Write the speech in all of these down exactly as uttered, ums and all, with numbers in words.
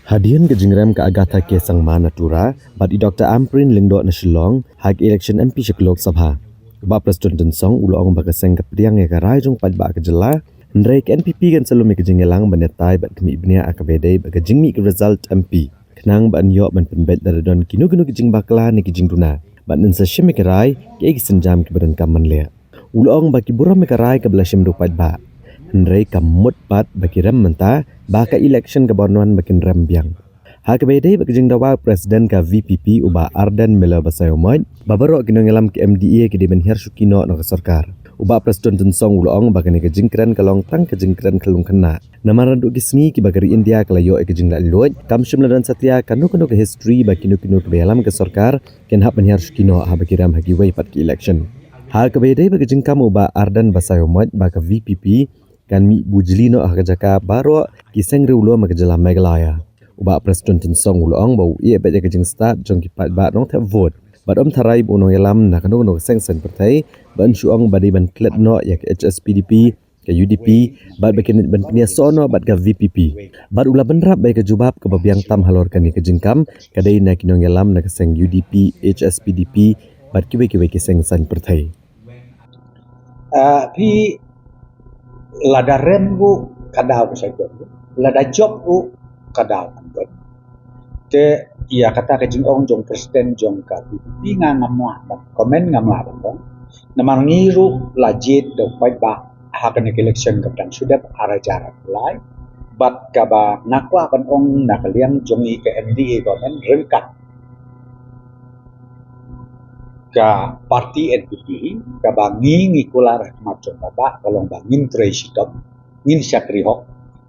Hadien ka jingrem ka Agatha K Sangma na Tura bad i Doktor Ampareen Lyngdoh na Shillong ha ka election M P sha ka Lok Sabha, u Bah Prestone Tynsong u la ong ba ka seng ka pdiang ïa ka rai jong paidbah ka jylla, hynrei ka N P P kan sa lum ïa ka jingïalang ban ïatai bad khmih bniah ha kaba ïadei bad ka jingmih ka result M P, khnang ban ïoh ban pynbeit lada don kino kino ki jingbakla ne ki jingduna, bad yn sa shim ïa ka rai kiei ki sienjam kiba donkam ban leh. U la ong ba ki burom ïa ka rai kaba la shim da u paidbah, hynrei kam mut pat ba ki rem mynta ba ka election kaba wan ba kin rem biang. Ha kaba ïadei bad ka jingdawa u President ka V P P u Bah Ardent Miller Basaiawmoit ba baroh ki nongïalam ka M D A ki dei ban hiar shuki noh na ka sorkar, u Bah Prestone Tynsong u la ong ba kane ka jingkren ka long tang ka jingkren khyllung khynnah. Namar naduh ki sngi kiba ka ri India ka la ïoh ïa ka jinglaitluid, kam shym la don satia kano kano ka history ba kino kino kiba ïalam ka sorkar kin hap ban hiar shuki noh haba ki rem ha kiwei pat ki election. Ha kaba ïadei bad ka jingkam u Bah Ardent Basaiawmoit ba ka V P P kan mih bujli noh ha ka jaka baroh ki seng riewlum ha ka jylla Meghalaya, u Bah Prestone Tynsong u la ong ba u ïeh beit ïa ka jingstad jong ki paidbah nongthep vote bad um tharai ba u nongïalam na kano kano ka seng saiñ pyrthei ba un shu ong ba dei ban klet noh ïa ka H S P D P, ka U D P, bad ba kin ban pynïasoh noh bad ka V P P. Bad u la bynrap ba ïa ka jubab kaba biang tam halor kane ka jingkam ka dei na ki nongïalam na ka seng U D P, H S P D P bad kiwei kiwei ki seng saiñ pyrthei. Ah, phi, lada rem ruh ka daw ka sa don, lada jop ruh ka daw kan don. Te ïa kata ka jingong jong President jong ka V P P nga ngam lah ban comment, ngam lah ban ong. Namar ngi ruh la jied da u paidbah ha kane ka election kaba dang shu dep, ar hajar arphew lai. Bad kaba nga kwah ban ong na ka liang jong ngi ka M D A government ryngkat ka party N P P, kaba ngi ngi kular ha khmat jong paidbah ka long ba ngin trei shitom, ngin shakri hok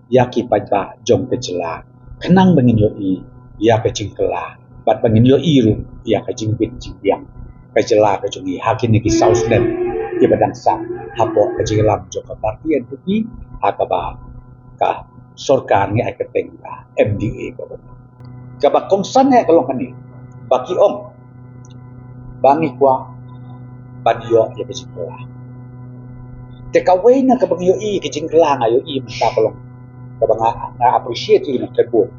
ïa ki paidbah jong ka jylla, khnang ba ngin ïohi ïa ka jingkylla bad ba ngin ïohi ruh ïa ka jingbit jingbiang ka jylla ka jong ngi ha kine ki saw snem kiba dang sah hapoh ka jingïalam jong ka party N P P ha kaba ka sorkar ngi ai kyrteng ka M D A government. Kaba kongsan eh ka long kane, ba ki ong ba ngi kwah ban ïoh ïa ka jingkylla. Te kawei na kaba ngi ïohi ka jingkylla, nga ïohi mynta ka long kaba nga, nga appreciate ïa ki nongthep vote.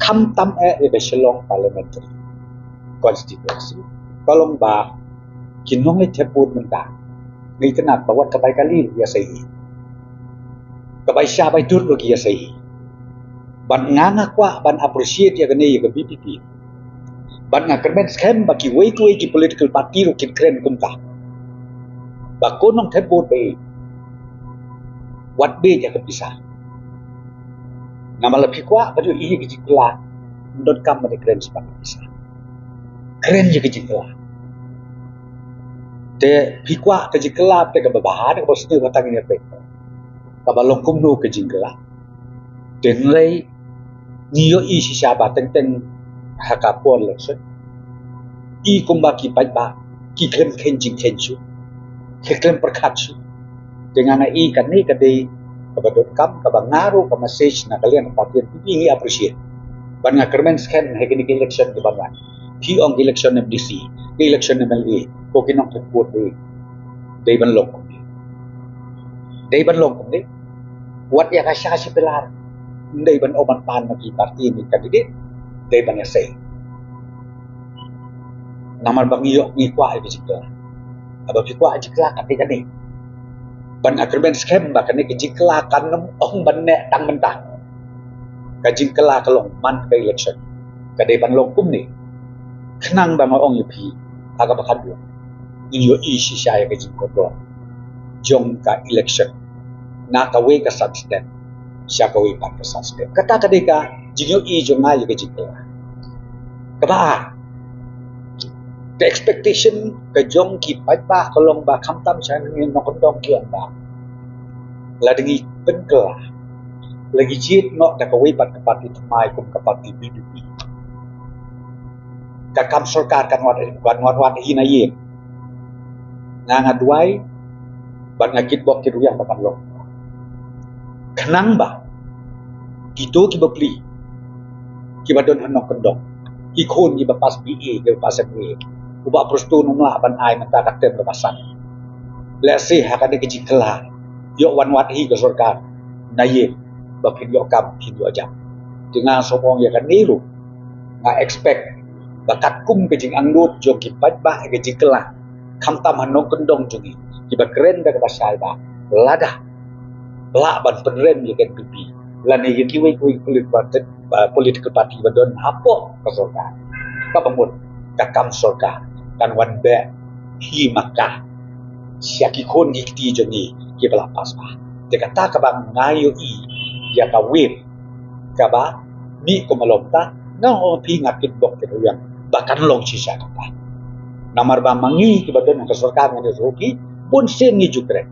Khamtam eh ïa ka Shillong Parliamentary Constituency, ka long ba ki nongthep vote mynta ngi tnat ba wat ka bai kali ruh ïa sei hi, ka bai sha bai dur ruh ki ïa sei hi. Bad nga nga kwah ban appreciate ïa kane ïa ka V P P. Bad nga kyrmen skhem ba kiwei kiwei ki political party ruh kin kren kumta, ba ko nongthep vote ba ïeit, wat beit ïa ka pisa. Namar lada phi kwah ban ïohi ïa ka jingkylla, ym donkam ban ïa kren shaphang ka pisa. Kren ïa ka jingkylla. Te phi kwah ka jingkylla te kaba bha, te kaba sniew, kata ngin ïa peit, kaba long kumno ka jingkylla. Te hynrei ngi ïohi shisha ba teng teng ha ka por election, i kumba ki paidbah ki khlem kheiñ jingkheiñ shuh, ki khlem pyrkhat shuh. Te nga nga i kane ka dei kaba donkam, kaba nga ruh ka message na ka liang ka party N P P ngi appreciate. Bad nga kyrmen skhem ha kine ki election kiban wan, phi ong ki election M D C, ki election M L A, ko ki nongthep vote, dei ban long kumne. Dei ban long kumne. Wat ïa ka sha shi pela, dei ban ong ban pan na ki party ne candidate, dei ban ïa sei. Namar ba ngi ïoh, ngi kwah ïa ka jingkylla. Haba phi kwah jingkylla, kane kane. Bad nga kyrmen skhem ba kane ka jingkylla kan ym ong ban neh tang mynta. Ka jingkylla ka long man ka election, ka dei ban long kumne. Khnang ba nga ong ïa phi, ha kaba khatduh ngin ïohi shisha ïa ka jingkordor jong ka election na kawei ka san step sha kawei pat ka san step. Kata ka dei ka jingïohi jong nga ïa ka jingkylla. Kaba ar, ka expectation ka jong ki paidbah ka long ba khamtam sha ngi nongkyndong ki ong ba lada ngi pynkylla, la ngi jied noh da kawei pat ka party thymmai kum ka party V P P, ka kam sorkar kan wad, kan wad wad hi na ïing. Nga nga duwai bad nga kitbok kitrwiang ba kan long. Khnang ba kito kiba plie, kiba don ha nongkyndong, ki khun kiba pass B A, kiba pass M A, u Bah Prestone um lah ban ai mynta ka term kaba san. Lehse ha kane ka jingkylla, ïoh wan wad hi ka sorkar na ïing, ba phin ïoh kam, phin ïoh jam. Te nga sngewbha ong ïa kane ruh, nga expect ba katkum ka jingangnud jong ki paidbah ha ka jingkylla, khamtam ha nongkyndong jong ngi, kiba kren da kaba shai bha, lada lah ban pynrem ïa ka N P P lane ïa kiwei kiwei political party, uh, political party ba don hapoh ka sorkar, kaba mut ka kam sorkar kan wan beh hi ma ka sha ki khun ki kti jong ngi kiba la pass bha. Te kata kaba nga ïohi ïa ka wave kaba mih kum u long ta, nga ong phi, nga kitbok kitrwiang ba kan long shisha kata. Namar ba ma ngi kiba don ha ka sorkar ngan ïathuh phi, bun sien ngi ju kren,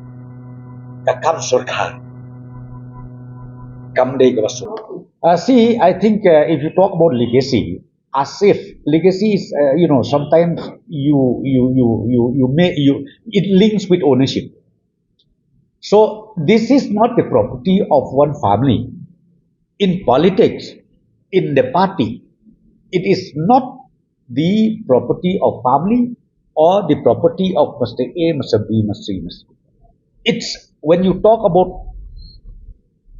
ka kam sorkar kam dei kaba suk. Uh, see, I think, uh, if you talk about legacy, as if legacy is, uh, you know, sometimes you you you you you may you it links with ownership. So this is not the property of one family. In politics, in the party, it is not the property of family or the property of Mister A, Mister B, Mister C, Mister D. It's when you talk about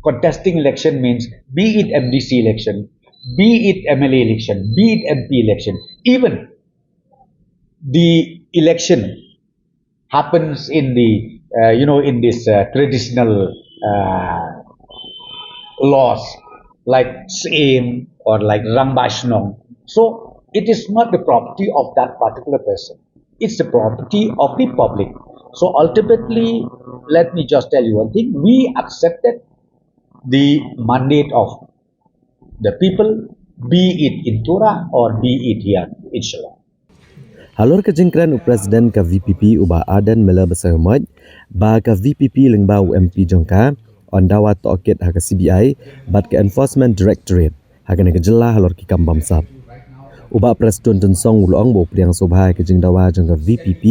contesting election means, be it M D C election, be it M L A election, be it M P election, even the election happens in the, uh, you know, in this, uh, traditional, uh, laws like Syiem or like Rangbah Shnong. So it is not the property of that particular person. It's the property of the public. So ultimately, let me just tell you one thing. We accepted the mandate of the people, be it in Tura or be it here in Shillong. Halor ka jingkren u President ka V P P u Bah Ardent Miller Basaiawmoit ba ka V P P lyngba u M P jong ka yn dawa tohkit ha ka C B I bad ka Enforcement Directorate ha kane ka jylla halor ki kam bamsap. U Bah Prestone Tynsong u la ong ba u pdiang sngewbha ïa ka jingdawa jong ka V P P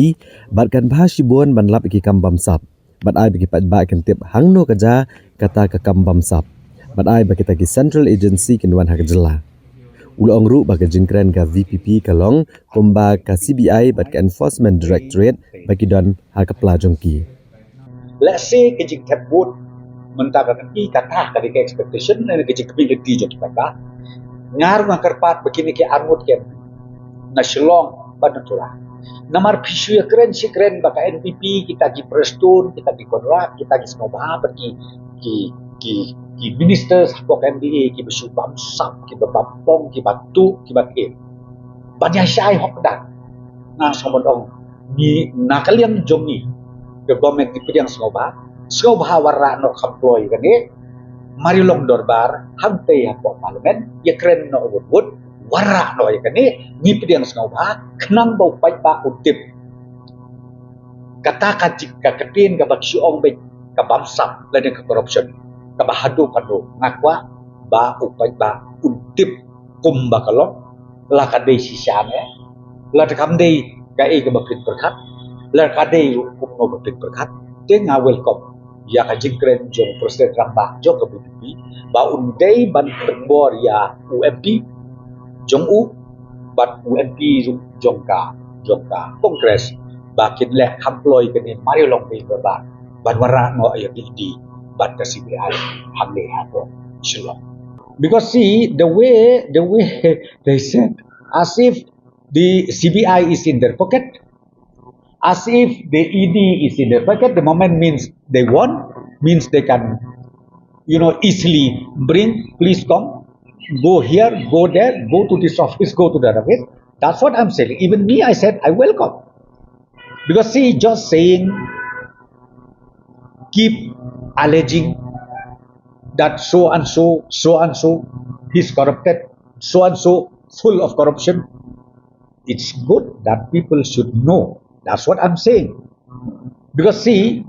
bad kan bha shibun ban lap ïa ki kam bamsap bad ai ba ki paidbah kin tip hangno ka jia kata ka kam bamsap bad ai ba kita ki central agency kin wan ha ka jylla. U la ong ruh ba ka jingkren ka V P P ka long kumba ka C B I bad ka Enforcement Directorate ba ki don ha ka pla jong ki. Let's say ka jingthep vote mynta ka kti, kata ka dei ka expectation ne ka jingkyrmen ka kti jong ki paidbah. Nga ruh nga kyrpad ba kine ki arngut ki na Shillong bad na Tura. Namar phi shu ïa kren shi kren ba ka N P P, kita ki Prestone, kita ki Conrad, kita ki sngewbha bad ki ki ki ki ministers hapoh ka M D A kiba shu bamsap, kiba bampong, kiba tuh, kiba tip. Ban ïa shai hok da. Nga sngewbha ong ngi na ka liang jong ngi ka government ngi pdiang sngewbha, sngewbha wanrah noh kham kloi kane. Mar ïa long dorbar hangtei hapoh parliament, ïa kren noh wut wut, wanrah noh ïa kane, ngi pdiang sngewbha khnang ba u paidbah un tip. Kata ka jik ka ktien kaba ki shu ong beit ka bamsap lane ka corruption, kaba haduh katno nga kwah ba u paidbah un tip kumba ka long, la ka dei shisha ne, la kam dei kaei kaba pynpyrkhat, la ka dei ruh kumno ba pynpyrkhat. Te nga welcome ïa ka jingkren jong President Rangbah jong ka V P P ba un dei ban pynbor ïa u M P jong u bad u M P ruh jong ka jong ka Congress ba kin leh kham kloi kane mar ïa long phi ba ban wanrah noh ïa ka E D bad ka C B I hangne hapoh Shillong. Because see, the way the way they said, as if the C B I is in their pocket, as if the E D is in their pocket. The moment means they want, means they can, you know, easily bring, please come, go here, go there, go to this office, go to that office. That's what I'm saying. Even me, I said, I welcome. Because see, just saying, keep alleging that so and so, so and so, he's corrupted, so and so, full of corruption. It's good that people should know. That's what I'm saying. Because see,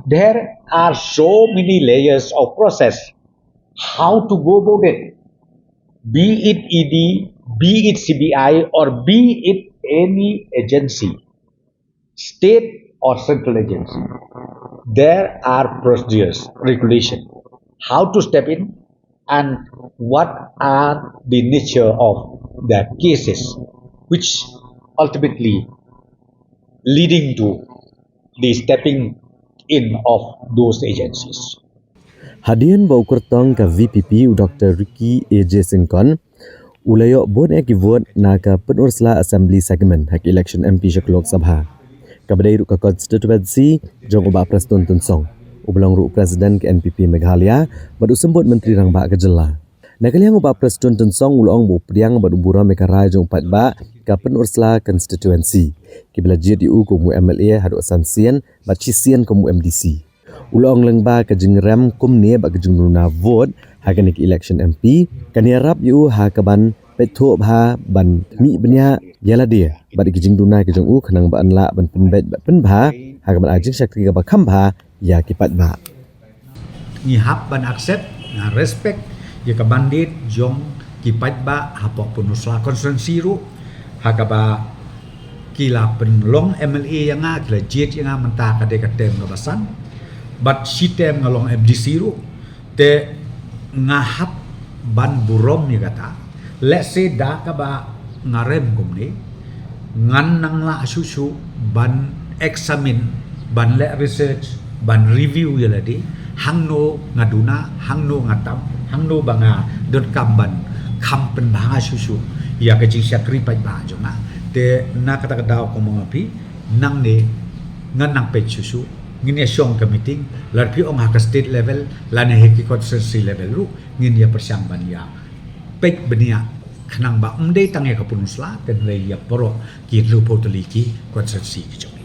there are so many layers of process. How to go about it? Be it E D, be it C B I, or be it any agency, state or central agency, there are procedures, regulation, how to step in, and what are the nature of the cases which ultimately leading to the stepping in of those agencies. Hadien ba u kyrtong ka VPP u Dr Ricky AJ Syngkon u la ïoh bun eh ki vote na ka Pynursla Assembly Segment ha ka election MP sha ka Lok Sabha. Kaba dei ruh ka constituency jong u Bah Prestone Tynsong uba long ruh u President ka NPP Meghalaya bad u Symbud Myntri Rangbah ka jylla. Na ka liang u Bah Prestone Tynsong u la ong ba u pdiang bad u burom ïa ka rai jong u paidbah ka Pynursla constituency kiba la jied ïa u kum u MLA haduh san sien bad shisien kum u MDC. U la ong lyngba ka jingrem kumne bad ka jingduna vote ha kane ka election MP kan ïarap ïa u ha kaban peit thuh bha ban mih bniah ïa lade bad ki jingduna ki jong u khnang ba yn lah ban pynbeit bad pynbha ha kaban ai jingshakri kaba kham bha ïa ki paidbah. Ngi hap ban accept, nga respect ïa ka mandate jong ki paidbah hapoh Pynursla constituency ruh ha kaba ki la pynlong MLA ïa nga, ki la jied ïa nga mynta ka dei ka term kaba san bad shi term nga long MDC ruh. Te nga hap ban burom ïa kata. Let's say da kaba nga rem kumne, ngan nang lah shuh shuh ban examine, ban leh research, ban review ïa lade, hangno nga duna, hangno nga tam, hangno ba nga donkam ban kham pynbha shuh shuh ïa ka jingshakri paidbah jong nga. Te na kata ka daw kumba nga ong ïa phi, nangne ngan nang peit shuh shuh, ngin ïa shong ka meeting, lada phi ong ha ka state level lane ha ki constituency level ruh ngin ïa pyrshang ban ïa peit bniah khnang ba ym dei tang ïa ka Pynursla, te hynrei ïa baroh ki hynriewphew tylli ki constituency ki jong.